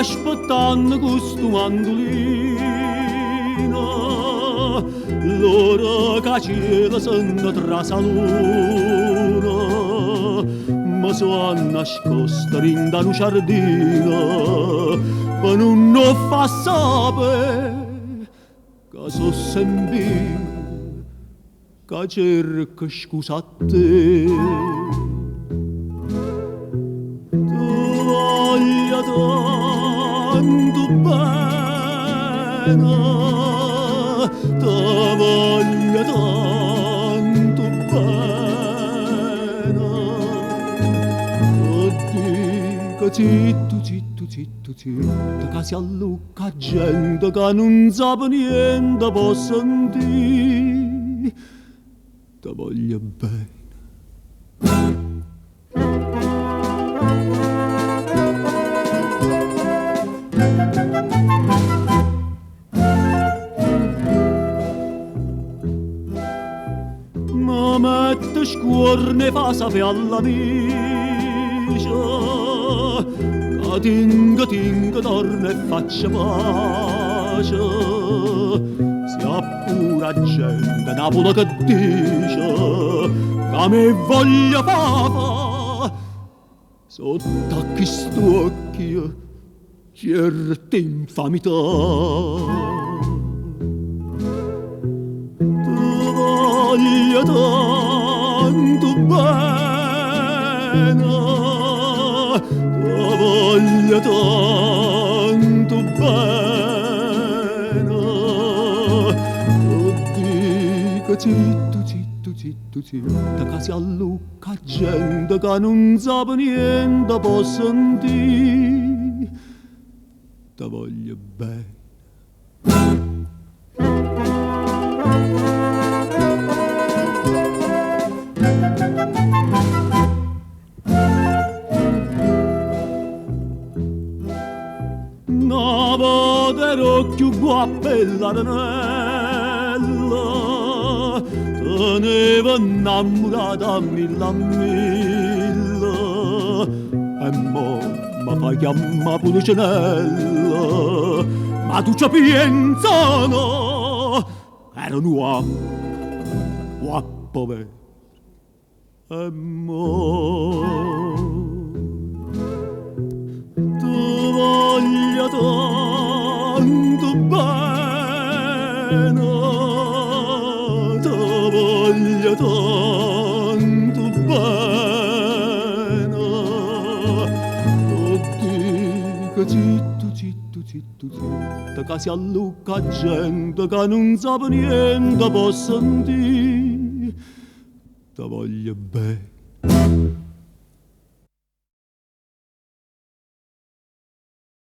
aspettanno cu stu mandulino L'ora che cielo se ne trase 'a luna Me so' annascosto dint' 'a nu ciardino Pe nun 'o fa sape' ca so' semp'io ca cerco scusa a te. Te voglio tanto bene, te voglio tanto bene. T' dico zitto, zitto, zitto, zitto, ca si allucca 'a gente ca nun sape niente po' sentì. Te voglio bene. Me metto scuorno 'e fa sapè all'amice ca tinco tinco torno e faccio pace. Si appura 'a gente Napule che dice ca me voglio fa fa sotto a chist'uocchie cierte infamità. Te voglio tanto bene, te voglio tanto bene. T' dico zitto, zitto, zitto, zitto, ca si allucca 'a gente ca nun sape niente po' sentì. Te voglio bene. Na vota ero cchiù guappo 'e ll'arenella, tenevo 'e 'nnammurate a mille a mille, e mo me fa chiammà Pulecenella, ma tu ce pienze o no? Ero nu guappo, guappo overo. E mo te voglio tanto bene, te voglio tanto bene. T' dico zitto, zitto, zitto, zitto, ca si allucca 'a gente ca nun sape niente po' sentì. Te voglio bene.